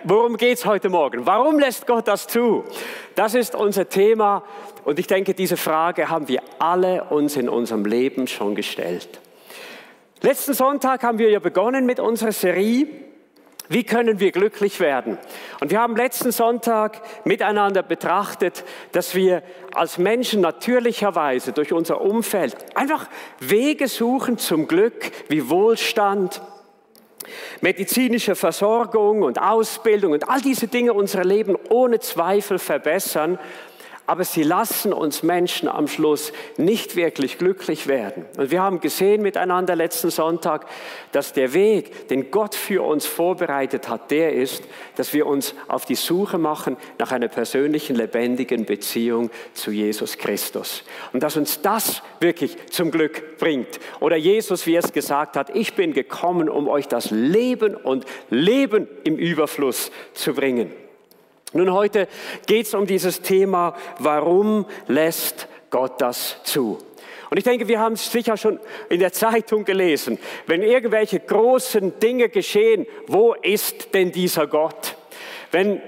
Worum geht es heute Morgen? Warum lässt Gott das zu? Das ist unser Thema und ich denke, diese Frage haben wir alle uns in unserem Leben schon gestellt. Letzten Sonntag haben wir ja begonnen mit unserer Serie, wie können wir glücklich werden? Und wir haben letzten Sonntag miteinander betrachtet, dass wir als Menschen natürlicherweise durch unser Umfeld einfach Wege suchen zum Glück, wie Wohlstand, medizinische Versorgung und Ausbildung und all diese Dinge unser Leben ohne Zweifel verbessern, aber sie lassen uns Menschen am Schluss nicht wirklich glücklich werden. Und wir haben gesehen miteinander letzten Sonntag, dass der Weg, den Gott für uns vorbereitet hat, der ist, dass wir uns auf die Suche machen nach einer persönlichen, lebendigen Beziehung zu Jesus Christus. Und dass uns das wirklich zum Glück bringt. Oder Jesus, wie er es gesagt hat, ich bin gekommen, um euch das Leben und Leben im Überfluss zu bringen. Nun, heute geht es um dieses Thema, warum lässt Gott das zu? Und ich denke, wir haben es sicher schon in der Zeitung gelesen. Wenn irgendwelche großen Dinge geschehen, wo ist denn dieser Gott? Wenn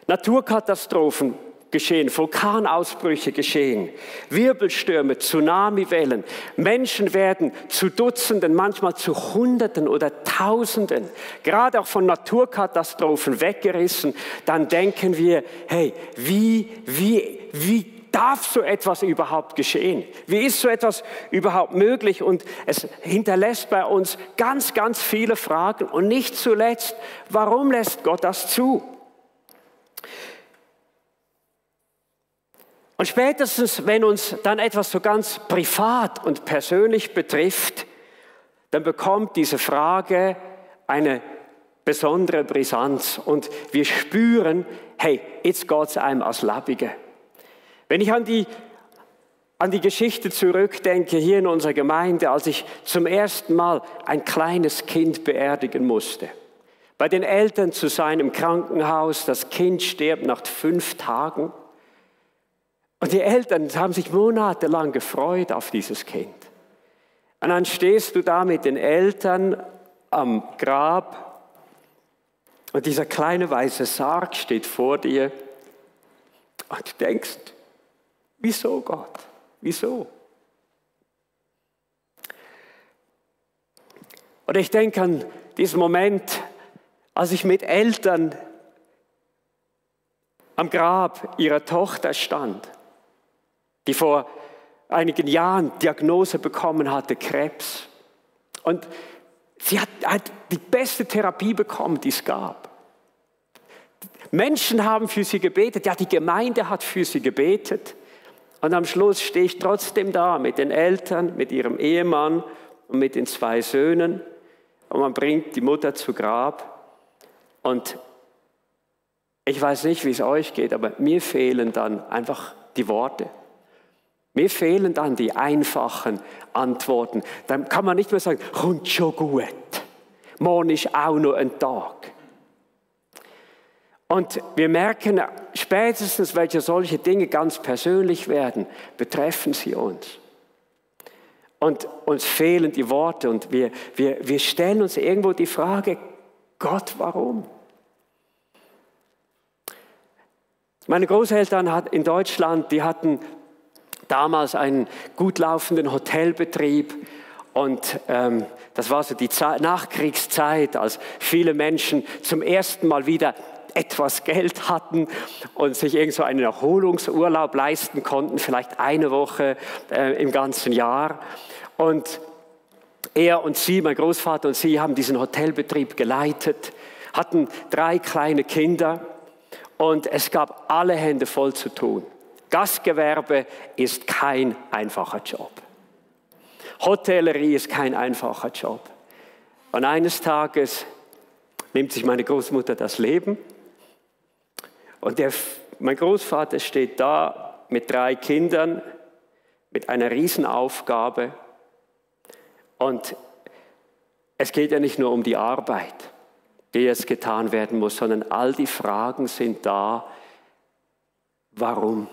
Naturkatastrophen geschehen, Vulkanausbrüche geschehen, Wirbelstürme, Tsunamiwellen, Menschen werden zu Dutzenden, manchmal zu Hunderten oder Tausenden, gerade auch von Naturkatastrophen weggerissen, dann denken wir, hey, wie darf so etwas überhaupt geschehen? Wie ist so etwas überhaupt möglich? Und es hinterlässt bei uns ganz, ganz viele Fragen und nicht zuletzt, warum lässt Gott das zu? Und spätestens, wenn uns dann etwas so ganz privat und persönlich betrifft, dann bekommt diese Frage eine besondere Brisanz und wir spüren, hey, jetzt geht es einem als Labige. Wenn ich an die Geschichte zurückdenke, hier in unserer Gemeinde, als ich zum ersten Mal ein kleines Kind beerdigen musste, bei den Eltern zu sein im Krankenhaus, das Kind stirbt nach 5 Tagen, und die Eltern haben sich monatelang gefreut auf dieses Kind. Und dann stehst du da mit den Eltern am Grab und dieser kleine weiße Sarg steht vor dir und du denkst, wieso Gott? Wieso? Und ich denke an diesen Moment, als ich mit Eltern am Grab ihrer Tochter stand, die vor einigen Jahren Diagnose bekommen hatte, Krebs. Und sie hat die beste Therapie bekommen, die es gab. Menschen haben für sie gebetet, ja, die Gemeinde hat für sie gebetet. Und am Schluss stehe ich trotzdem da mit den Eltern, mit ihrem Ehemann und mit den 2 Söhnen. Und man bringt die Mutter zu Grab. Und ich weiß nicht, wie es euch geht, aber mir fehlen dann einfach die Worte. Mir fehlen dann die einfachen Antworten. Dann kann man nicht mehr sagen, kommt schon gut. Morgen ist auch noch ein Tag. Und wir merken spätestens, welche solche Dinge ganz persönlich werden, betreffen sie uns. Und uns fehlen die Worte und wir stellen uns irgendwo die Frage, Gott, warum? Meine Großeltern in Deutschland, die hatten damals einen gut laufenden Hotelbetrieb und das war so die Nachkriegszeit, als viele Menschen zum ersten Mal wieder etwas Geld hatten und sich irgend so einen Erholungsurlaub leisten konnten, vielleicht eine Woche im ganzen Jahr. Und er und sie, mein Großvater und sie, haben diesen Hotelbetrieb geleitet, hatten 3 kleine Kinder und es gab alle Hände voll zu tun. Gastgewerbe ist kein einfacher Job. Hotellerie ist kein einfacher Job. Und eines Tages nimmt sich meine Großmutter das Leben und mein Großvater steht da mit 3 Kindern, mit einer Riesenaufgabe und es geht ja nicht nur um die Arbeit, die jetzt getan werden muss, sondern all die Fragen sind da, warum?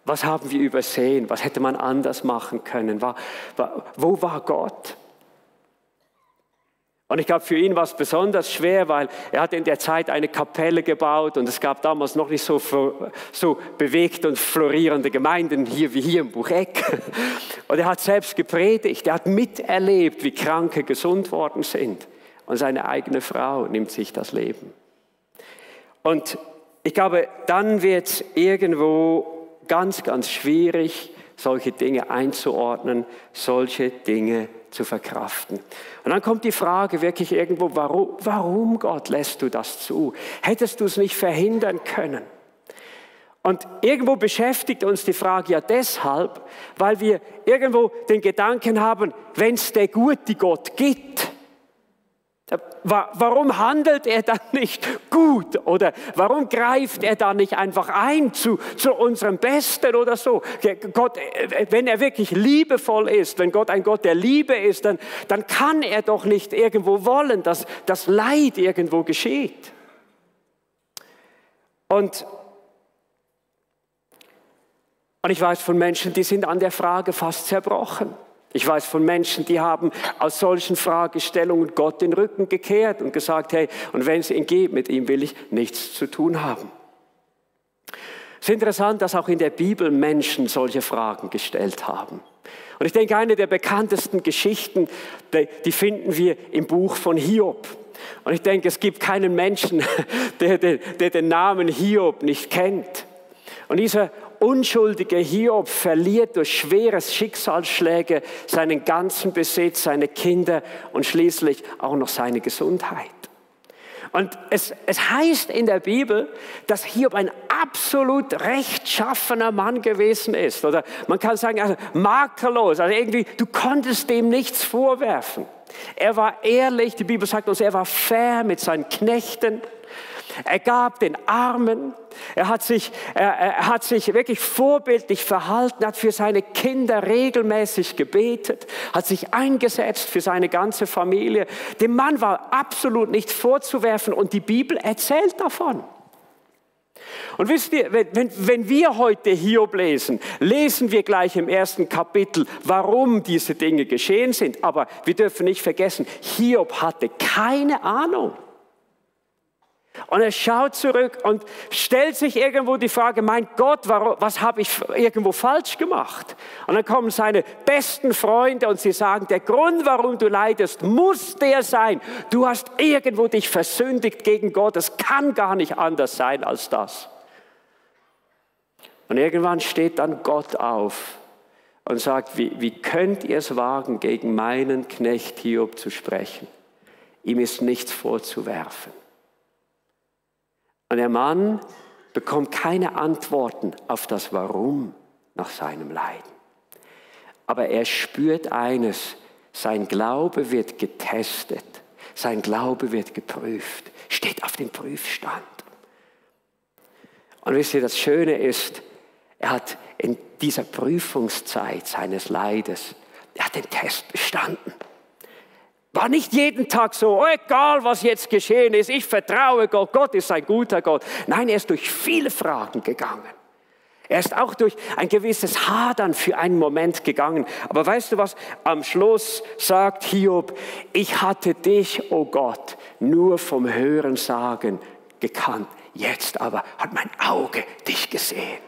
Was haben wir übersehen? Was hätte man anders machen können? Wo war Gott? Und ich glaube, für ihn war es besonders schwer, weil er hat in der Zeit eine Kapelle gebaut und es gab damals noch nicht so bewegte und florierende Gemeinden hier wie hier im Bucheck. Und er hat selbst gepredigt, er hat miterlebt, wie Kranke gesund worden sind. Und seine eigene Frau nimmt sich das Leben. Und ich glaube, dann wird es irgendwo ganz, ganz schwierig, solche Dinge einzuordnen, solche Dinge zu verkraften. Und dann kommt die Frage wirklich irgendwo, warum Gott lässt du das zu? Hättest du es nicht verhindern können? Und irgendwo beschäftigt uns die Frage ja deshalb, weil wir irgendwo den Gedanken haben, wenn es der gute Gott gibt, warum handelt er dann nicht gut? Oder warum greift er dann nicht einfach ein zu unserem Besten oder so? Gott, wenn er wirklich liebevoll ist, wenn Gott ein Gott der Liebe ist, dann kann er doch nicht irgendwo wollen, dass das Leid irgendwo geschieht. Und ich weiß von Menschen, die sind an der Frage fast zerbrochen. Ich weiß von Menschen, die haben aus solchen Fragestellungen Gott den Rücken gekehrt und gesagt, hey, und wenn es ihn gibt, mit ihm will ich nichts zu tun haben. Es ist interessant, dass auch in der Bibel Menschen solche Fragen gestellt haben. Und ich denke, eine der bekanntesten Geschichten, die finden wir im Buch von Hiob. Und ich denke, es gibt keinen Menschen, der den Namen Hiob nicht kennt. Und dieser unschuldige Hiob verliert durch schwere Schicksalsschläge seinen ganzen Besitz, seine Kinder und schließlich auch noch seine Gesundheit. Und es heißt in der Bibel, dass Hiob ein absolut rechtschaffener Mann gewesen ist. Oder man kann sagen, also makellos. Also irgendwie, du konntest dem nichts vorwerfen. Er war ehrlich, die Bibel sagt uns, er war fair mit seinen Knechten. Er gab den Armen, er hat sich wirklich vorbildlich verhalten, hat für seine Kinder regelmäßig gebetet, hat sich eingesetzt für seine ganze Familie. Dem Mann war absolut nicht vorzuwerfen und die Bibel erzählt davon. Und wisst ihr, wenn wir heute Hiob lesen, lesen wir gleich im ersten Kapitel, warum diese Dinge geschehen sind. Aber wir dürfen nicht vergessen, Hiob hatte keine Ahnung. Und er schaut zurück und stellt sich irgendwo die Frage, mein Gott, was habe ich irgendwo falsch gemacht? Und dann kommen seine besten Freunde und sie sagen, der Grund, warum du leidest, muss der sein. Du hast irgendwo dich versündigt gegen Gott. Es kann gar nicht anders sein als das. Und irgendwann steht dann Gott auf und sagt, wie könnt ihr es wagen, gegen meinen Knecht Hiob zu sprechen? Ihm ist nichts vorzuwerfen. Und der Mann bekommt keine Antworten auf das Warum nach seinem Leiden. Aber er spürt eines, sein Glaube wird getestet, sein Glaube wird geprüft, steht auf dem Prüfstand. Und wisst ihr, das Schöne ist, er hat in dieser Prüfungszeit seines Leides, er hat den Test bestanden. War nicht jeden Tag so, egal was jetzt geschehen ist, ich vertraue Gott, Gott ist ein guter Gott. Nein, er ist durch viele Fragen gegangen. Er ist auch durch ein gewisses Hadern für einen Moment gegangen. Aber weißt du was, am Schluss sagt Hiob, ich hatte dich, oh Gott, nur vom Hörensagen gekannt. Jetzt aber hat mein Auge dich gesehen.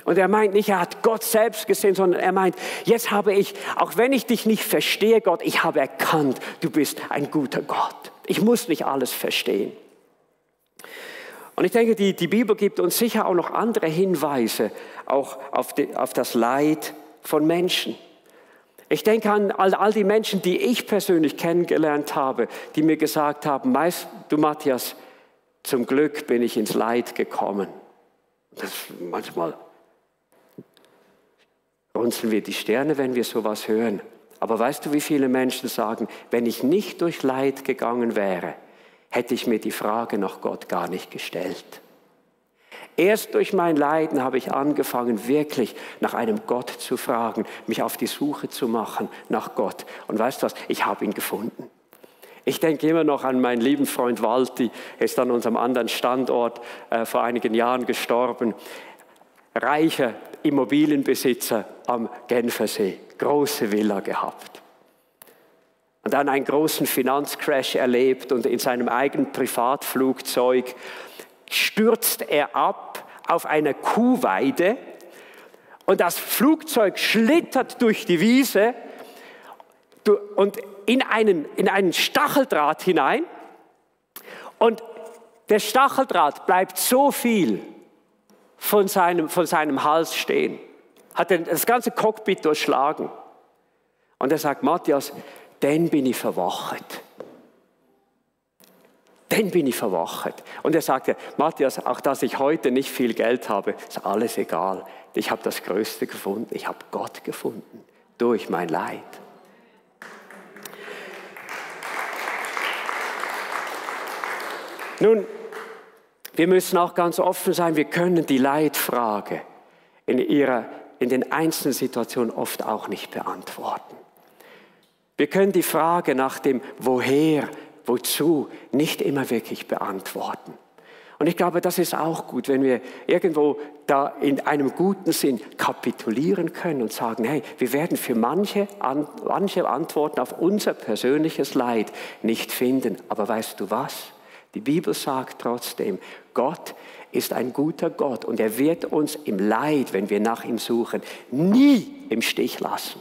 Und er meint nicht, er hat Gott selbst gesehen, sondern er meint, jetzt habe ich, auch wenn ich dich nicht verstehe, Gott, ich habe erkannt, du bist ein guter Gott. Ich muss nicht alles verstehen. Und ich denke, die Bibel gibt uns sicher auch noch andere Hinweise, auch auf das Leid von Menschen. Ich denke an all die Menschen, die ich persönlich kennengelernt habe, die mir gesagt haben, weißt du Matthias, zum Glück bin ich ins Leid gekommen. Das manchmal runzeln wir die Stirne, wenn wir sowas hören. Aber weißt du, wie viele Menschen sagen, wenn ich nicht durch Leid gegangen wäre, hätte ich mir die Frage nach Gott gar nicht gestellt. Erst durch mein Leiden habe ich angefangen, wirklich nach einem Gott zu fragen, mich auf die Suche zu machen nach Gott. Und weißt du was, ich habe ihn gefunden. Ich denke immer noch an meinen lieben Freund Walti, er ist an unserem anderen Standort vor einigen Jahren gestorben. Reicher Immobilienbesitzer am Genfersee, große Villa gehabt. und dann einen großen Finanzcrash erlebt und in seinem eigenen Privatflugzeug stürzt er ab auf einer Kuhweide und das Flugzeug schlittert durch die Wiese und in einen Stacheldraht hinein und der Stacheldraht bleibt so viel von seinem Hals stehen, hat das ganze Cockpit durchschlagen. Und er sagt, Matthias, dann bin ich verwacht. Dann bin ich verwacht. Und er sagte, Matthias, auch dass ich heute nicht viel Geld habe, ist alles egal. Ich habe das Größte gefunden. Ich habe Gott gefunden durch mein Leid. Nun, wir müssen auch ganz offen sein, wir können die Leidfrage in den einzelnen Situationen oft auch nicht beantworten. Wir können die Frage nach dem Woher, Wozu nicht immer wirklich beantworten. Und ich glaube, das ist auch gut, wenn wir irgendwo da in einem guten Sinn kapitulieren können und sagen, hey, wir werden für manche Antworten auf unser persönliches Leid nicht finden. Aber weißt du was? Die Bibel sagt trotzdem, Gott ist ein guter Gott und er wird uns im Leid, wenn wir nach ihm suchen, nie im Stich lassen.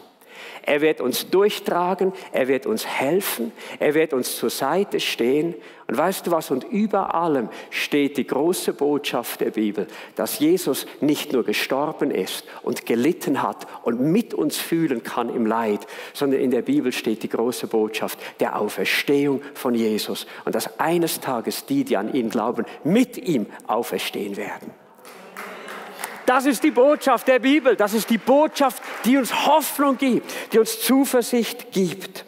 Er wird uns durchtragen, er wird uns helfen, er wird uns zur Seite stehen. Und weißt du was, und über allem steht die große Botschaft der Bibel, dass Jesus nicht nur gestorben ist und gelitten hat und mit uns fühlen kann im Leid, sondern in der Bibel steht die große Botschaft der Auferstehung von Jesus und dass eines Tages die an ihn glauben, mit ihm auferstehen werden. Das ist die Botschaft der Bibel, das ist die Botschaft, die uns Hoffnung gibt, die uns Zuversicht gibt.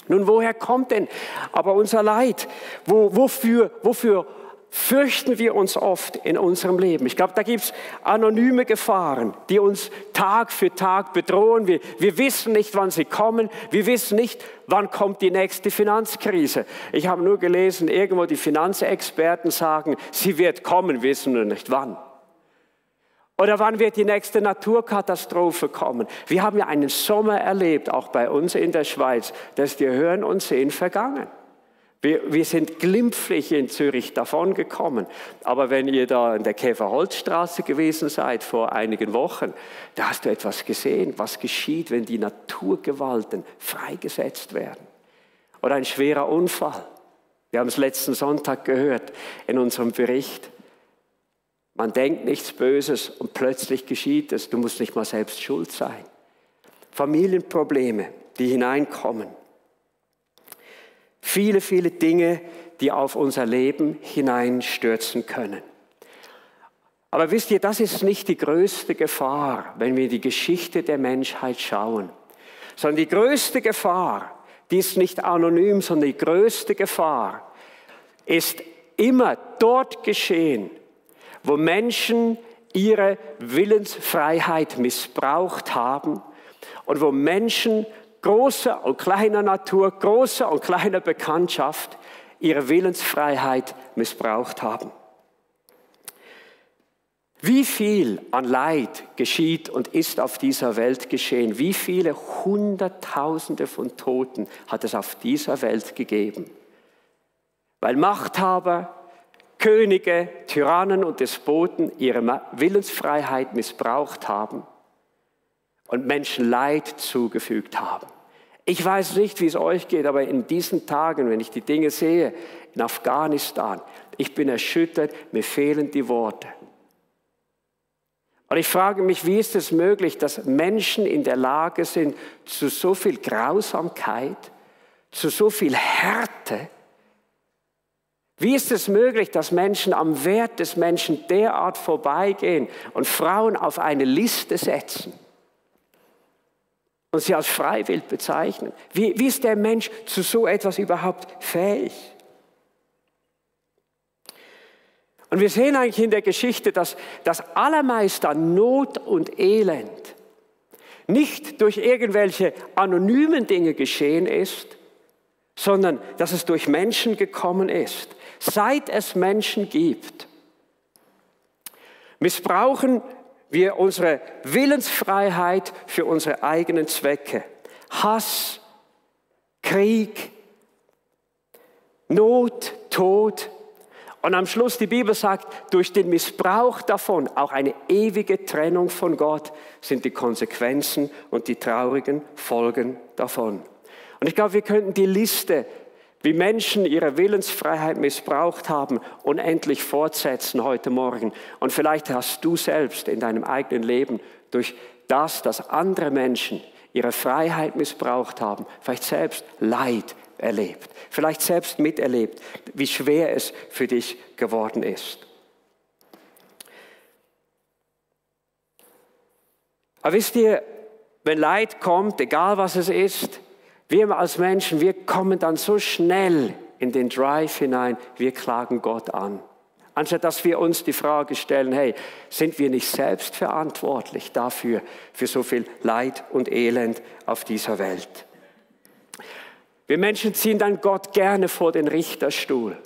Nun, woher kommt denn aber unser Leid? Wofür fürchten wir uns oft in unserem Leben? Ich glaube, da gibt es anonyme Gefahren, die uns Tag für Tag bedrohen. Wir wissen nicht, wann sie kommen. Wir wissen nicht, wann kommt die nächste Finanzkrise. Ich habe nur gelesen, irgendwo die Finanzexperten sagen, sie wird kommen, wissen nur nicht wann. Oder wann wird die nächste Naturkatastrophe kommen? Wir haben ja einen Sommer erlebt, auch bei uns in der Schweiz, das ist dir Hören und Sehen vergangen. Wir sind glimpflich in Zürich davongekommen. Aber wenn ihr da in der Käferholzstraße gewesen seid vor einigen Wochen, da hast du etwas gesehen, was geschieht, wenn die Naturgewalten freigesetzt werden. Oder ein schwerer Unfall. Wir haben es letzten Sonntag gehört in unserem Bericht. Man denkt nichts Böses und plötzlich geschieht es. Du musst nicht mal selbst schuld sein. Familienprobleme, die hineinkommen. Viele, viele Dinge, die auf unser Leben hineinstürzen können. Aber wisst ihr, das ist nicht die größte Gefahr, wenn wir die Geschichte der Menschheit schauen. Sondern die größte Gefahr, die ist nicht anonym, sondern die größte Gefahr ist immer dort geschehen, wo Menschen ihre Willensfreiheit missbraucht haben und wo Menschen großer und kleiner Natur, großer und kleiner Bekanntschaft ihre Willensfreiheit missbraucht haben. Wie viel an Leid geschieht und ist auf dieser Welt geschehen? Wie viele Hunderttausende von Toten hat es auf dieser Welt gegeben? Weil Machthaber, Könige, Tyrannen und Despoten ihre Willensfreiheit missbraucht haben und Menschen Leid zugefügt haben. Ich weiß nicht, wie es euch geht, aber in diesen Tagen, wenn ich die Dinge sehe, in Afghanistan, ich bin erschüttert, mir fehlen die Worte. Und ich frage mich, wie ist es möglich, dass Menschen in der Lage sind, zu so viel Grausamkeit, zu so viel Härte. Wie ist es möglich, dass Menschen am Wert des Menschen derart vorbeigehen und Frauen auf eine Liste setzen und sie als freiwillig bezeichnen? Wie ist der Mensch zu so etwas überhaupt fähig? Und wir sehen eigentlich in der Geschichte, dass das Allermeiste an Not und Elend nicht durch irgendwelche anonymen Dinge geschehen ist, sondern dass es durch Menschen gekommen ist. Seit es Menschen gibt, missbrauchen wir unsere Willensfreiheit für unsere eigenen Zwecke. Hass, Krieg, Not, Tod. Und am Schluss, die Bibel sagt, durch den Missbrauch davon, auch eine ewige Trennung von Gott, sind die Konsequenzen und die traurigen Folgen davon. Und ich glaube, wir könnten die Liste, wie Menschen ihre Willensfreiheit missbraucht haben, unendlich fortsetzen heute Morgen. Und vielleicht hast du selbst in deinem eigenen Leben durch das, dass andere Menschen ihre Freiheit missbraucht haben, vielleicht selbst Leid erlebt, vielleicht selbst miterlebt, wie schwer es für dich geworden ist. Aber wisst ihr, wenn Leid kommt, egal was es ist, wir als Menschen, wir kommen dann so schnell in den Drive hinein, wir klagen Gott an. Anstatt dass wir uns die Frage stellen, hey, sind wir nicht selbst verantwortlich dafür, für so viel Leid und Elend auf dieser Welt? Wir Menschen ziehen dann Gott gerne vor den Richterstuhl.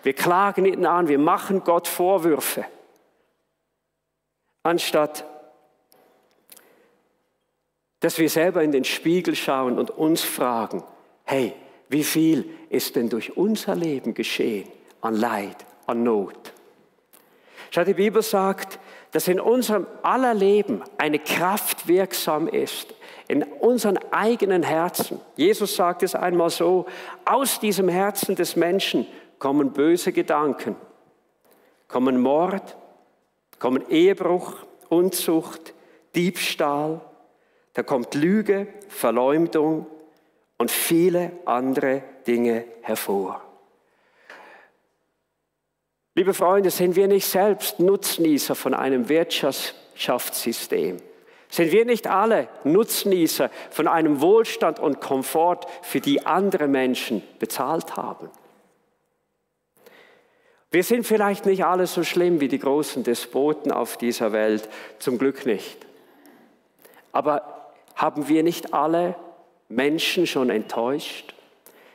Wir klagen ihn an, wir machen Gott Vorwürfe. Anstatt dass wir selber in den Spiegel schauen und uns fragen, hey, wie viel ist denn durch unser Leben geschehen an Leid, an Not? Schau, die Bibel sagt, dass in unserem aller Leben eine Kraft wirksam ist, in unseren eigenen Herzen. Jesus sagt es einmal so, aus diesem Herzen des Menschen kommen böse Gedanken, kommen Mord, kommen Ehebruch, Unzucht, Diebstahl, da kommt Lüge, Verleumdung und viele andere Dinge hervor. Liebe Freunde, sind wir nicht selbst Nutznießer von einem Wirtschaftssystem? Sind wir nicht alle Nutznießer von einem Wohlstand und Komfort, für die andere Menschen bezahlt haben? Wir sind vielleicht nicht alle so schlimm wie die großen Despoten auf dieser Welt, zum Glück nicht. Aber haben wir nicht alle Menschen schon enttäuscht?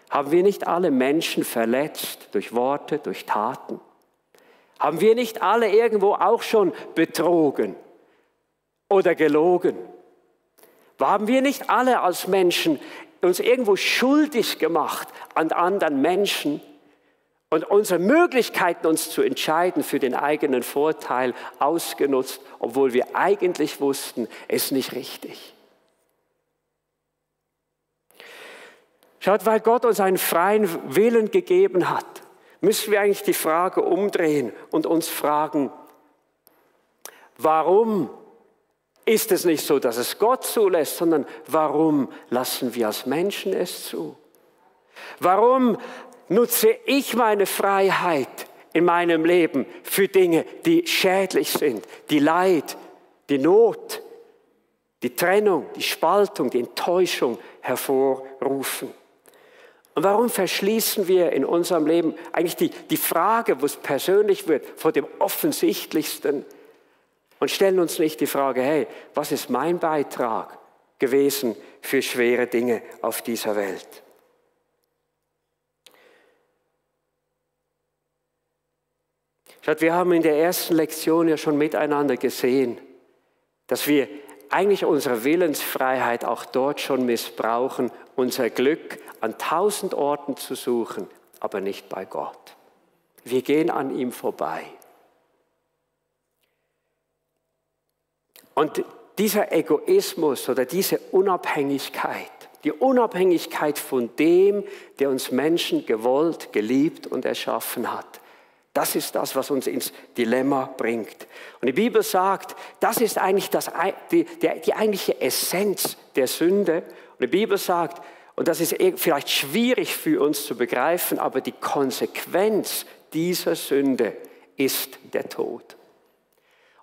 Haben wir nicht alle Menschen verletzt durch Worte, durch Taten? Haben wir nicht alle irgendwo auch schon betrogen oder gelogen? Haben wir nicht alle als Menschen uns irgendwo schuldig gemacht an anderen Menschen und unsere Möglichkeiten, uns zu entscheiden, für den eigenen Vorteil ausgenutzt, obwohl wir eigentlich wussten, es ist nicht richtig? Schaut, weil Gott uns einen freien Willen gegeben hat, müssen wir eigentlich die Frage umdrehen und uns fragen, warum ist es nicht so, dass es Gott zulässt, sondern warum lassen wir als Menschen es zu? Warum nutze ich meine Freiheit in meinem Leben für Dinge, die schädlich sind, die Leid, die Not, die Trennung, die Spaltung, die Enttäuschung hervorrufen? Und warum verschließen wir in unserem Leben eigentlich die Frage, wo es persönlich wird, vor dem Offensichtlichsten und stellen uns nicht die Frage, hey, was ist mein Beitrag gewesen für schwere Dinge auf dieser Welt? Schaut, wir haben in der ersten Lektion ja schon miteinander gesehen, dass wir eigentlich unsere Willensfreiheit auch dort schon missbrauchen, unser Glück an 1000 Orten zu suchen, aber nicht bei Gott. Wir gehen an ihm vorbei. Und dieser Egoismus oder diese Unabhängigkeit, die Unabhängigkeit von dem, der uns Menschen gewollt, geliebt und erschaffen hat, das ist das, was uns ins Dilemma bringt. Und die Bibel sagt, das ist eigentlich die eigentliche Essenz der Sünde. Und die Bibel sagt, und das ist vielleicht schwierig für uns zu begreifen, aber die Konsequenz dieser Sünde ist der Tod.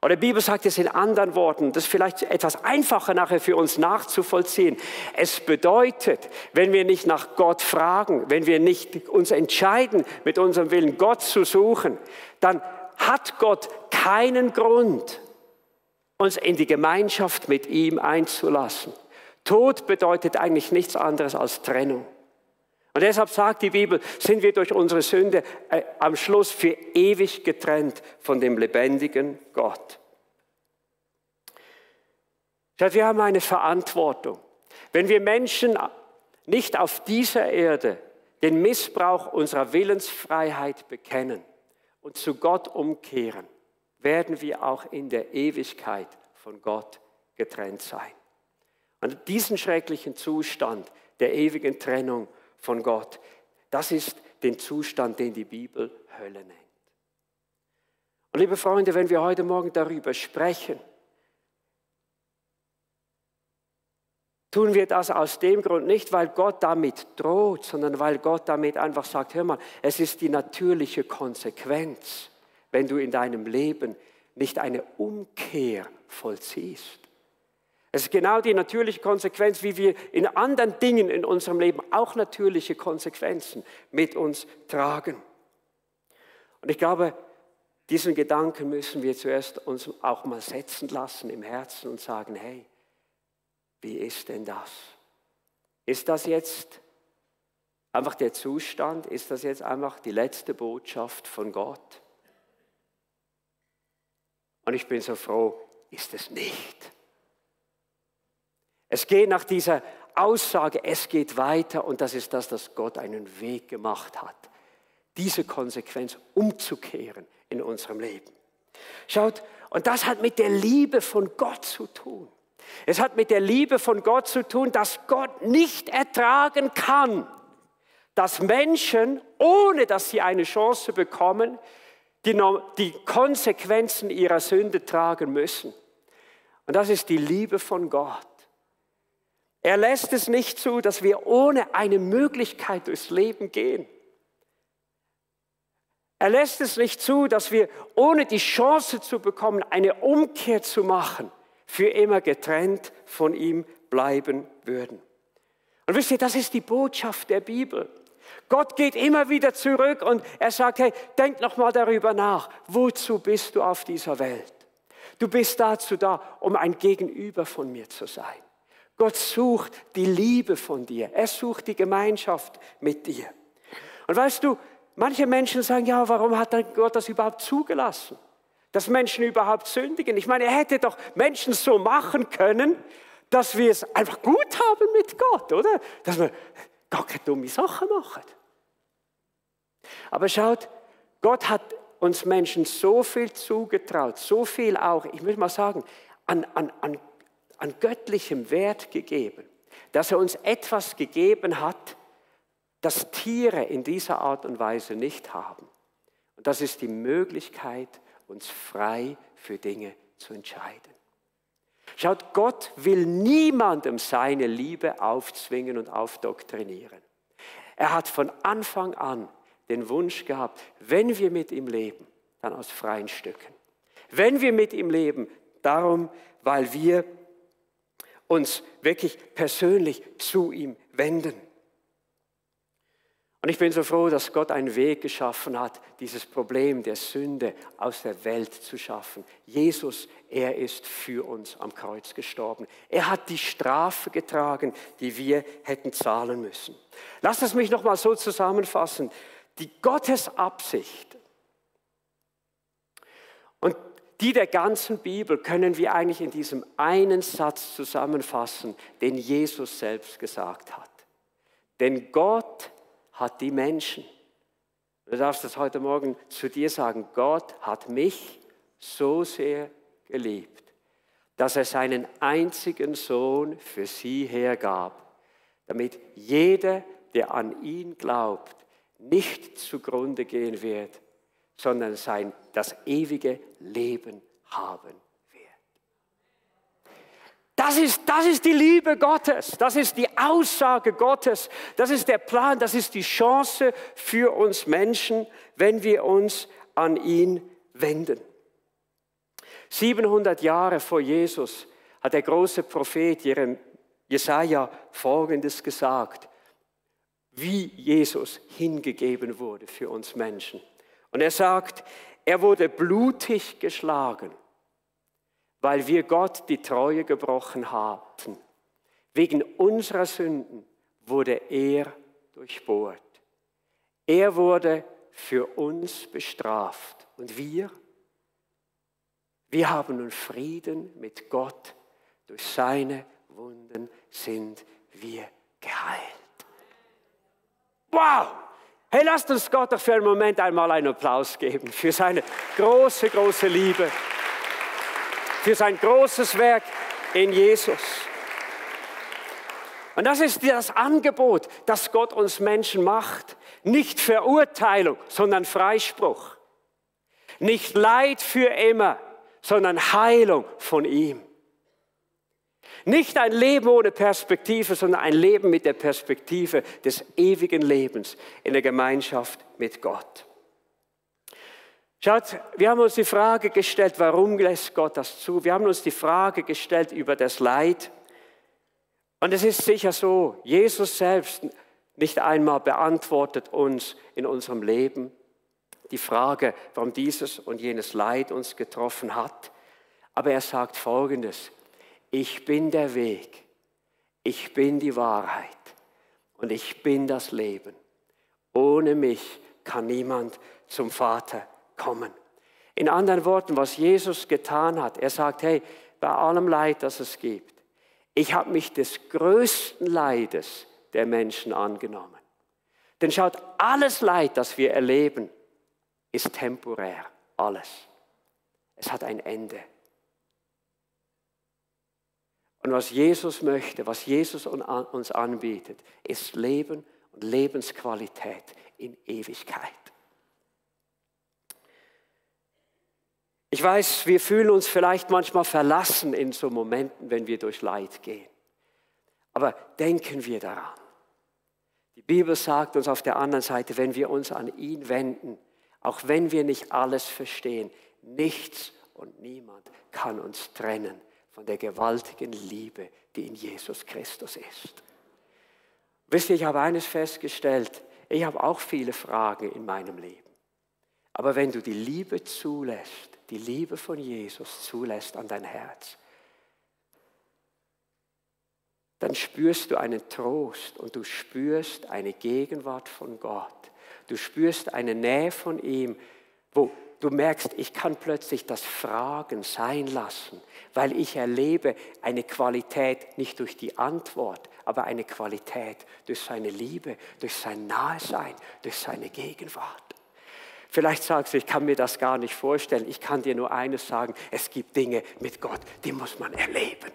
Und die Bibel sagt es in anderen Worten, das ist vielleicht etwas einfacher nachher für uns nachzuvollziehen. Es bedeutet, wenn wir nicht nach Gott fragen, wenn wir nicht uns entscheiden, mit unserem Willen Gott zu suchen, dann hat Gott keinen Grund, uns in die Gemeinschaft mit ihm einzulassen. Tod bedeutet eigentlich nichts anderes als Trennung. Und deshalb sagt die Bibel, sind wir durch unsere Sünde am Schluss für ewig getrennt von dem lebendigen Gott. Wir haben eine Verantwortung. Wenn wir Menschen nicht auf dieser Erde den Missbrauch unserer Willensfreiheit bekennen und zu Gott umkehren, werden wir auch in der Ewigkeit von Gott getrennt sein. Und diesen schrecklichen Zustand der ewigen Trennung von Gott, das ist den Zustand, den die Bibel Hölle nennt. Und liebe Freunde, wenn wir heute Morgen darüber sprechen, tun wir das aus dem Grund nicht, weil Gott damit droht, sondern weil Gott damit einfach sagt, hör mal, es ist die natürliche Konsequenz, wenn du in deinem Leben nicht eine Umkehr vollziehst. Es ist genau die natürliche Konsequenz, wie wir in anderen Dingen in unserem Leben auch natürliche Konsequenzen mit uns tragen. Und ich glaube, diesen Gedanken müssen wir zuerst uns auch mal setzen lassen im Herzen und sagen, hey, wie ist denn das? Ist das jetzt einfach der Zustand? Ist das jetzt einfach die letzte Botschaft von Gott? Und ich bin so froh, ist es nicht. Es geht nach dieser Aussage, es geht weiter und das ist das, dass Gott einen Weg gemacht hat, diese Konsequenz umzukehren in unserem Leben. Schaut, und das hat mit der Liebe von Gott zu tun. Es hat mit der Liebe von Gott zu tun, dass Gott nicht ertragen kann, dass Menschen, ohne dass sie eine Chance bekommen, die Konsequenzen ihrer Sünde tragen müssen. Und das ist die Liebe von Gott. Er lässt es nicht zu, dass wir ohne eine Möglichkeit durchs Leben gehen. Er lässt es nicht zu, dass wir ohne die Chance zu bekommen, eine Umkehr zu machen, für immer getrennt von ihm bleiben würden. Und wisst ihr, das ist die Botschaft der Bibel. Gott geht immer wieder zurück und er sagt, hey, denk noch mal darüber nach, wozu bist du auf dieser Welt? Du bist dazu da, um ein Gegenüber von mir zu sein. Gott sucht die Liebe von dir. Er sucht die Gemeinschaft mit dir. Und weißt du, manche Menschen sagen, ja, warum hat Gott das überhaupt zugelassen? Dass Menschen überhaupt sündigen. Ich meine, er hätte doch Menschen so machen können, dass wir es einfach gut haben mit Gott, oder? Dass wir gar keine dumme Sachen machen. Aber schaut, Gott hat uns Menschen so viel zugetraut, so viel auch, ich will mal sagen, an göttlichem Wert gegeben, dass er uns etwas gegeben hat, das Tiere in dieser Art und Weise nicht haben. Und das ist die Möglichkeit, uns frei für Dinge zu entscheiden. Schaut, Gott will niemandem seine Liebe aufzwingen und aufdoktrinieren. Er hat von Anfang an den Wunsch gehabt, wenn wir mit ihm leben, dann aus freien Stücken. Wenn wir mit ihm leben, darum, weil wir uns wirklich persönlich zu ihm wenden. Und ich bin so froh, dass Gott einen Weg geschaffen hat, dieses Problem der Sünde aus der Welt zu schaffen. Jesus, er ist für uns am Kreuz gestorben. Er hat die Strafe getragen, die wir hätten zahlen müssen. Lasst es mich noch mal so zusammenfassen. Die Gottesabsicht und die der ganzen Bibel können wir eigentlich in diesem einen Satz zusammenfassen, den Jesus selbst gesagt hat. Denn Gott hat die Menschen, du darfst das heute Morgen zu dir sagen, Gott hat mich so sehr geliebt, dass er seinen einzigen Sohn für sie hergab, damit jeder, der an ihn glaubt, nicht zugrunde gehen wird, sondern das ewige Leben haben wird. Das ist die Liebe Gottes, das ist die Aussage Gottes, das ist der Plan, das ist die Chance für uns Menschen, wenn wir uns an ihn wenden. 700 Jahre vor Jesus hat der große Prophet Jesaja Folgendes gesagt, wie Jesus hingegeben wurde für uns Menschen. Und er sagt, er wurde blutig geschlagen, weil wir Gott die Treue gebrochen hatten. Wegen unserer Sünden wurde er durchbohrt. Er wurde für uns bestraft. Und wir haben nun Frieden mit Gott. Durch seine Wunden sind wir geheilt. Wow! Hey, lasst uns Gott doch für einen Moment einmal einen Applaus geben für seine große, große Liebe, für sein großes Werk in Jesus. Und das ist das Angebot, das Gott uns Menschen macht. Nicht Verurteilung, sondern Freispruch. Nicht Leid für immer, sondern Heilung von ihm. Nicht ein Leben ohne Perspektive, sondern ein Leben mit der Perspektive des ewigen Lebens in der Gemeinschaft mit Gott. Schaut, wir haben uns die Frage gestellt, warum lässt Gott das zu? Wir haben uns die Frage gestellt über das Leid. Und es ist sicher so, Jesus selbst nicht einmal beantwortet uns in unserem Leben die Frage, warum dieses und jenes Leid uns getroffen hat. Aber er sagt Folgendes: Ich bin der Weg, ich bin die Wahrheit und ich bin das Leben. Ohne mich kann niemand zum Vater kommen. In anderen Worten, was Jesus getan hat, er sagt, hey, bei allem Leid, das es gibt, ich habe mich des größten Leides der Menschen angenommen. Denn schaut, alles Leid, das wir erleben, ist temporär. Alles. Es hat ein Ende. Und was Jesus möchte, was Jesus uns anbietet, ist Leben und Lebensqualität in Ewigkeit. Ich weiß, wir fühlen uns vielleicht manchmal verlassen in so Momenten, wenn wir durch Leid gehen. Aber denken wir daran. Die Bibel sagt uns auf der anderen Seite, wenn wir uns an ihn wenden, auch wenn wir nicht alles verstehen, nichts und niemand kann uns trennen von der gewaltigen Liebe, die in Jesus Christus ist. Wisst ihr, ich habe eines festgestellt, ich habe auch viele Fragen in meinem Leben. Aber wenn du die Liebe zulässt, die Liebe von Jesus zulässt an dein Herz, dann spürst du einen Trost und du spürst eine Gegenwart von Gott. Du spürst eine Nähe von ihm, wo du merkst, ich kann plötzlich das Fragen sein lassen, weil ich erlebe eine Qualität nicht durch die Antwort, aber eine Qualität durch seine Liebe, durch sein Nahesein, durch seine Gegenwart. Vielleicht sagst du, ich kann mir das gar nicht vorstellen. Ich kann dir nur eines sagen, es gibt Dinge mit Gott, die muss man erleben.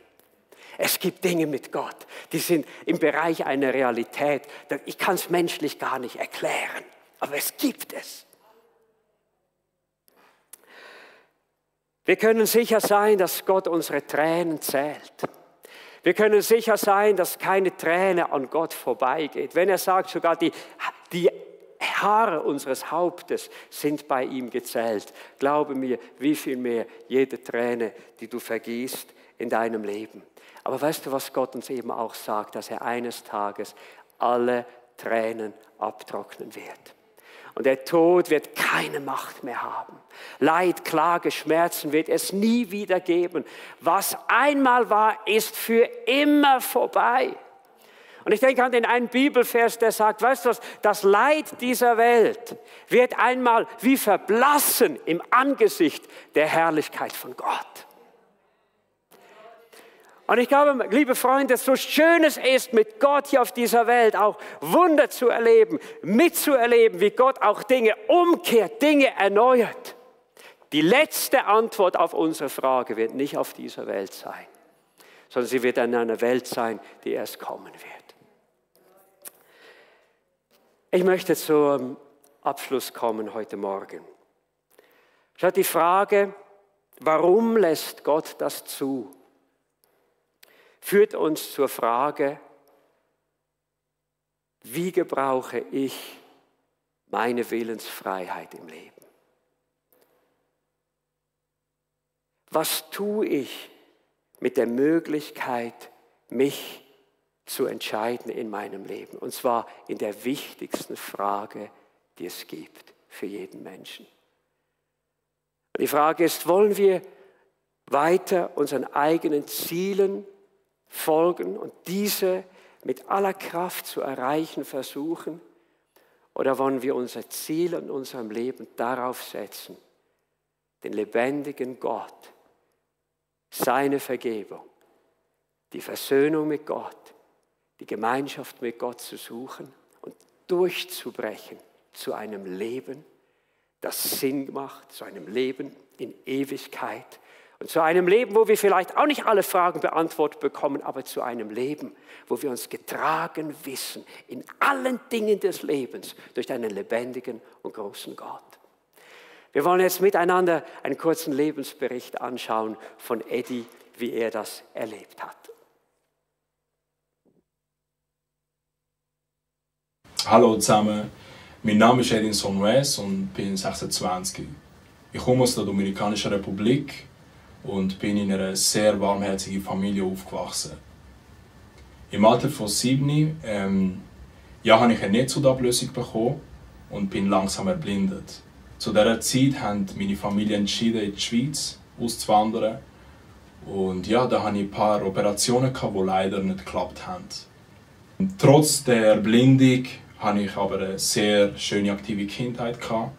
Es gibt Dinge mit Gott, die sind im Bereich einer Realität. Ich kann es menschlich gar nicht erklären, aber es gibt es. Wir können sicher sein, dass Gott unsere Tränen zählt. Wir können sicher sein, dass keine Träne an Gott vorbeigeht. Wenn er sagt, sogar die Haare unseres Hauptes sind bei ihm gezählt. Glaube mir, wie viel mehr jede Träne, die du vergießt in deinem Leben. Aber weißt du, was Gott uns eben auch sagt, dass er eines Tages alle Tränen abtrocknen wird. Und der Tod wird keine Macht mehr haben. Leid, Klage, Schmerzen wird es nie wieder geben. Was einmal war, ist für immer vorbei. Und ich denke an den einen Bibelvers, der sagt, weißt du was, das Leid dieser Welt wird einmal wie verblassen im Angesicht der Herrlichkeit von Gott. Und ich glaube, liebe Freunde, so schön es ist, mit Gott hier auf dieser Welt auch Wunder zu erleben, mitzuerleben, wie Gott auch Dinge umkehrt, Dinge erneuert. Die letzte Antwort auf unsere Frage wird nicht auf dieser Welt sein, sondern sie wird in einer Welt sein, die erst kommen wird. Ich möchte zum Abschluss kommen heute Morgen. Schaut, die Frage, warum lässt Gott das zu, führt uns zur Frage, wie gebrauche ich meine Willensfreiheit im Leben? Was tue ich mit der Möglichkeit, mich zu entscheiden in meinem Leben? Und zwar in der wichtigsten Frage, die es gibt für jeden Menschen. Und die Frage ist, wollen wir weiter unseren eigenen Zielen folgen und diese mit aller Kraft zu erreichen versuchen? Oder wollen wir unser Ziel in unserem Leben darauf setzen, den lebendigen Gott, seine Vergebung, die Versöhnung mit Gott, die Gemeinschaft mit Gott zu suchen und durchzubrechen zu einem Leben, das Sinn macht, zu einem Leben in Ewigkeit und zu einem Leben, wo wir vielleicht auch nicht alle Fragen beantwortet bekommen, aber zu einem Leben, wo wir uns getragen wissen in allen Dingen des Lebens durch einen lebendigen und großen Gott. Wir wollen jetzt miteinander einen kurzen Lebensbericht anschauen von Eddie, wie er das erlebt hat. Hallo zusammen, mein Name ist Edinson Reyes und bin 26. Ich komme aus der Dominikanischen Republik und bin in einer sehr warmherzigen Familie aufgewachsen. Im Alter von 7 habe ich eine Netzhautablösung bekommen und bin langsam erblindet. Zu dieser Zeit hat meine Familie entschieden, in die Schweiz auszuwandern. Und ja, da hatte ich ein paar Operationen, die leider nicht geklappt haben. Trotz der Erblindung hatte ich aber eine sehr schöne, aktive Kindheit. Weil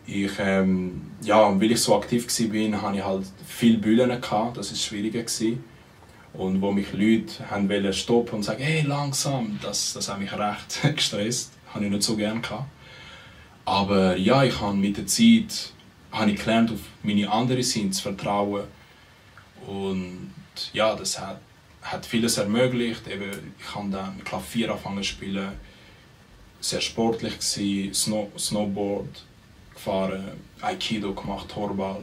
ich so aktiv war, hatte ich halt viele Bühlen. Das war schwieriger. Und wo mich Leute wollten stoppen und sagen, hey, langsam, das hat mich recht gestresst. Das hatte ich nicht so gerne. Aber ja, ich habe mit der Zeit gelernt, auf meine anderen Sinne zu vertrauen. Und ja, das hat vieles ermöglicht. Ich habe dann Klavier angefangen zu spielen, sehr sportlich gewesen, Snowboard gefahren, Aikido gemacht, Horball.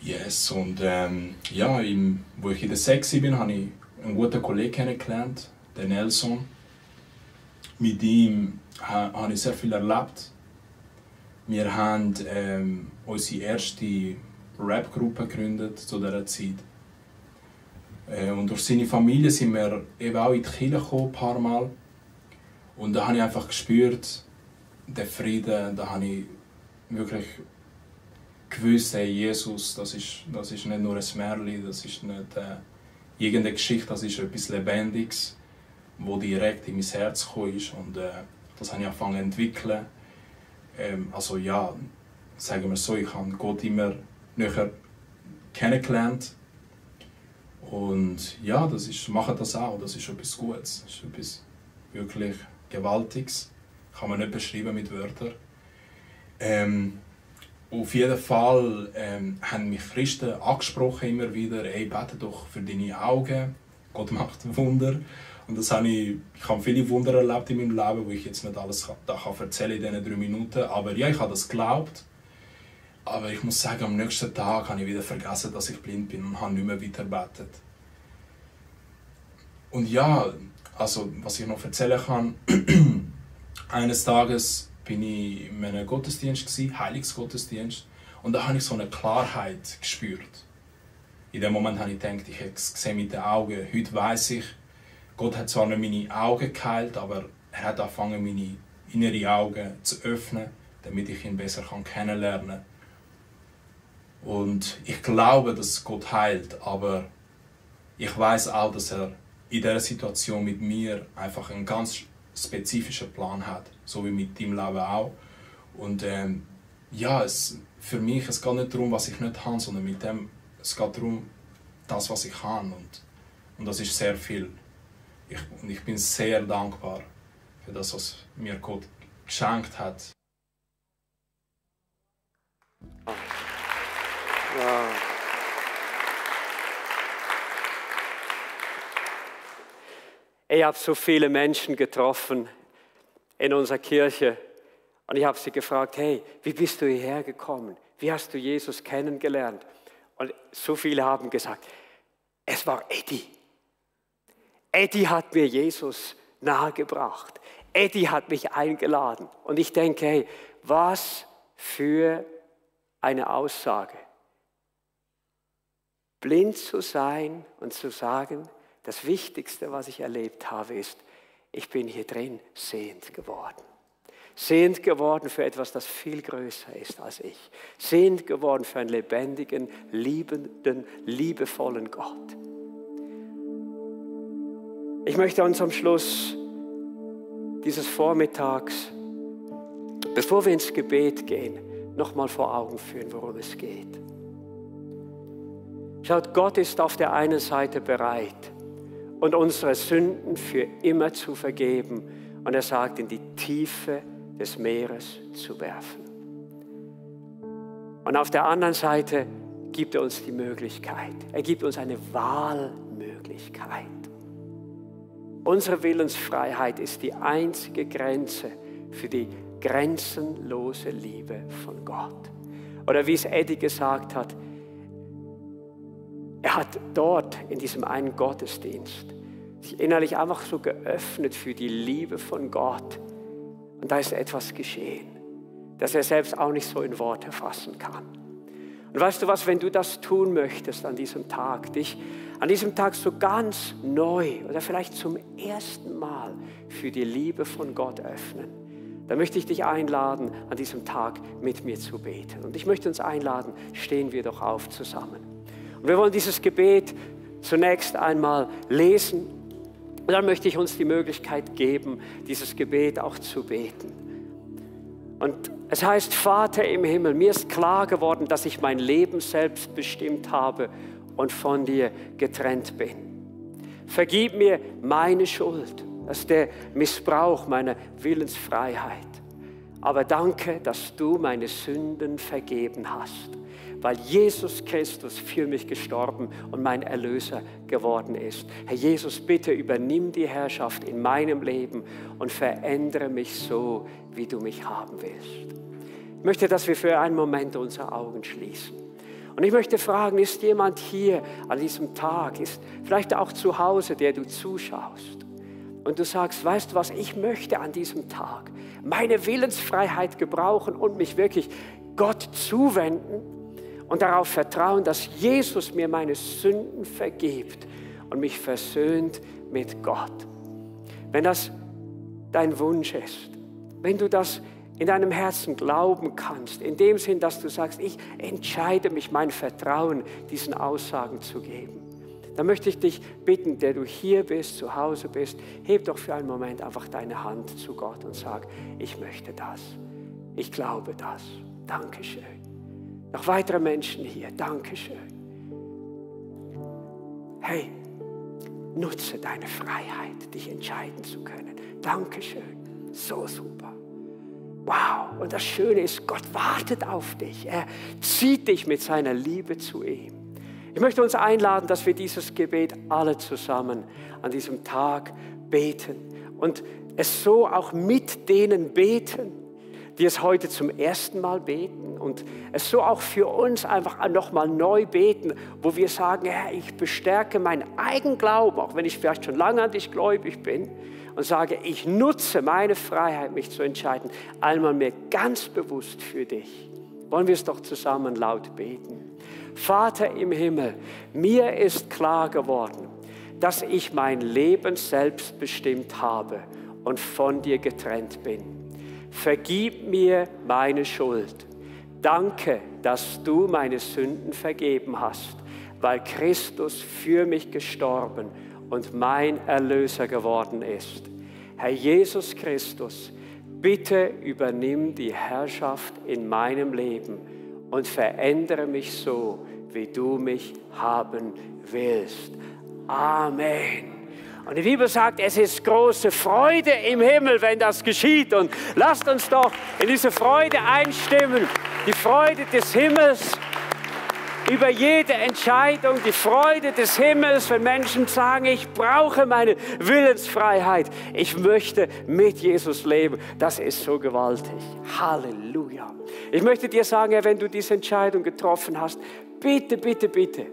Yes, und wo ich in der 6 war, habe ich einen guten Kollegen kennengelernt, den Nelson. Mit ihm habe ich sehr viel erlebt. Wir haben unsere erste Rap-Gruppe gegründet zu dieser Zeit. Und durch seine Familie sind wir eben auch in die Kirche gekommen, ein paar Mal. Und da habe ich einfach gespürt, den Frieden, da habe ich wirklich gewusst, hey, Jesus, das ist nicht nur ein Märchen, das ist nicht irgendeine Geschichte, das ist etwas Lebendiges, das direkt in mein Herz gekommen ist. Und das habe ich angefangen zu entwickeln. Sagen wir so, ich habe Gott immer näher kennengelernt. Und ja, mache das auch, das ist etwas Gutes, das ist etwas wirklich Gewaltiges. Kann man nicht beschreiben mit Wörtern. Auf jeden Fall haben mich Christen angesprochen immer wieder, hey, bete doch für deine Augen, Gott macht Wunder. Und ich habe viele Wunder erlebt in meinem Leben, wo ich jetzt nicht alles erzählen kann in diesen 3 Minuten. Aber ja, ich habe das geglaubt. Aber ich muss sagen, am nächsten Tag habe ich wieder vergessen, dass ich blind bin und habe nicht mehr weiter gebetet. Und ja, also was ich noch erzählen kann, eines Tages bin ich in einem Gottesdienst, Heiligsgottesdienst, und da habe ich so eine Klarheit gespürt. In dem Moment habe ich gedacht, ich habe es gesehen mit den Augen. Heute weiss ich, Gott hat zwar nicht meine Augen geheilt, aber er hat angefangen, meine inneren Augen zu öffnen, damit ich ihn besser kennenlernen kann. Und ich glaube, dass Gott heilt, aber ich weiß auch, dass er in dieser Situation mit mir einfach einen ganz spezifischen Plan hat, so wie mit deinem Leben auch. Und für mich, es geht nicht darum, was ich nicht habe, sondern es geht darum, das, was ich habe. Und das ist sehr viel. Und ich bin sehr dankbar für das, was mir Gott geschenkt hat. Wow. Ich habe so viele Menschen getroffen in unserer Kirche und ich habe sie gefragt, hey, wie bist du hierher gekommen? Wie hast du Jesus kennengelernt? Und so viele haben gesagt, es war Eddie. Eddie hat mir Jesus nahegebracht. Eddie hat mich eingeladen. Und ich denke, hey, was für eine Aussage. Blind zu sein und zu sagen, das Wichtigste, was ich erlebt habe, ist, ich bin hier drin sehend geworden. Sehend geworden für etwas, das viel größer ist als ich. Sehend geworden für einen lebendigen, liebenden, liebevollen Gott. Ich möchte uns am Schluss dieses Vormittags, bevor wir ins Gebet gehen, nochmal vor Augen führen, worum es geht. Schaut, Gott ist auf der einen Seite bereit, und unsere Sünden für immer zu vergeben und er sagt, in die Tiefe des Meeres zu werfen. Und auf der anderen Seite gibt er uns die Möglichkeit, er gibt uns eine Wahlmöglichkeit. Unsere Willensfreiheit ist die einzige Grenze für die grenzenlose Liebe von Gott. Oder wie es Eddie gesagt hat, er hat dort in diesem einen Gottesdienst sich innerlich einfach so geöffnet für die Liebe von Gott. Und da ist etwas geschehen, das er selbst auch nicht so in Worte fassen kann. Und weißt du was, wenn du das tun möchtest an diesem Tag, dich an diesem Tag so ganz neu oder vielleicht zum ersten Mal für die Liebe von Gott öffnen, dann möchte ich dich einladen, an diesem Tag mit mir zu beten. Und ich möchte uns einladen, stehen wir doch auf zusammen. Und wir wollen dieses Gebet zunächst einmal lesen. Und dann möchte ich uns die Möglichkeit geben, dieses Gebet auch zu beten. Und es heißt, Vater im Himmel, mir ist klar geworden, dass ich mein Leben selbst bestimmt habe und von dir getrennt bin. Vergib mir meine Schuld, das ist der Missbrauch meiner Willensfreiheit. Aber danke, dass du meine Sünden vergeben hast, weil Jesus Christus für mich gestorben und mein Erlöser geworden ist. Herr Jesus, bitte übernimm die Herrschaft in meinem Leben und verändere mich so, wie du mich haben willst. Ich möchte, dass wir für einen Moment unsere Augen schließen. Und ich möchte fragen, ist jemand hier an diesem Tag, ist vielleicht auch zu Hause, der du zuschaust und du sagst, weißt du was, ich möchte an diesem Tag meine Willensfreiheit gebrauchen und mich wirklich Gott zuwenden und darauf vertrauen, dass Jesus mir meine Sünden vergibt und mich versöhnt mit Gott. Wenn das dein Wunsch ist, wenn du das in deinem Herzen glauben kannst, in dem Sinn, dass du sagst, ich entscheide mich, mein Vertrauen diesen Aussagen zu geben, dann möchte ich dich bitten, der du hier bist, zu Hause bist, heb doch für einen Moment einfach deine Hand zu Gott und sag, ich möchte das, ich glaube das, Dankeschön. Noch weitere Menschen hier, Dankeschön. Hey, nutze deine Freiheit, dich entscheiden zu können. Dankeschön, so super. Wow, und das Schöne ist, Gott wartet auf dich. Er zieht dich mit seiner Liebe zu ihm. Ich möchte uns einladen, dass wir dieses Gebet alle zusammen an diesem Tag beten und es so auch mit denen beten, die es heute zum ersten Mal beten und es so auch für uns einfach nochmal neu beten, wo wir sagen, Herr, ich bestärke meinen eigenen Glauben, auch wenn ich vielleicht schon lange an dich gläubig bin, und sage, ich nutze meine Freiheit, mich zu entscheiden, einmal mehr ganz bewusst für dich. Wollen wir es doch zusammen laut beten. Vater im Himmel, mir ist klar geworden, dass ich mein Leben selbst bestimmt habe und von dir getrennt bin. Vergib mir meine Schuld. Danke, dass du meine Sünden vergeben hast, weil Christus für mich gestorben und mein Erlöser geworden ist. Herr Jesus Christus, bitte übernimm die Herrschaft in meinem Leben und verändere mich so, wie du mich haben willst. Amen. Und die Bibel sagt, es ist große Freude im Himmel, wenn das geschieht. Und lasst uns doch in diese Freude einstimmen. Die Freude des Himmels über jede Entscheidung, die Freude des Himmels, wenn Menschen sagen, ich brauche meine Willensfreiheit. Ich möchte mit Jesus leben. Das ist so gewaltig. Halleluja. Ich möchte dir sagen, wenn du diese Entscheidung getroffen hast, bitte, bitte, bitte,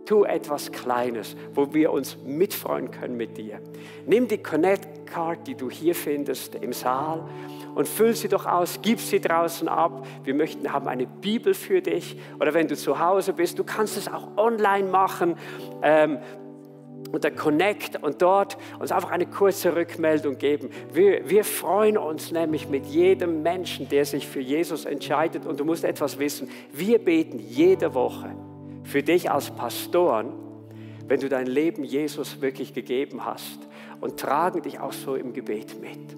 tu etwas Kleines, wo wir uns mitfreuen können mit dir. Nimm die Connect Card, die du hier findest im Saal, und füll sie doch aus, gib sie draußen ab. Wir haben eine Bibel für dich. Oder wenn du zu Hause bist, du kannst es auch online machen. Unter Connect und dort uns einfach eine kurze Rückmeldung geben. Wir freuen uns nämlich mit jedem Menschen, der sich für Jesus entscheidet. Und du musst etwas wissen, wir beten jede Woche für dich als Pastoren, wenn du dein Leben Jesus wirklich gegeben hast, und tragen dich auch so im Gebet mit.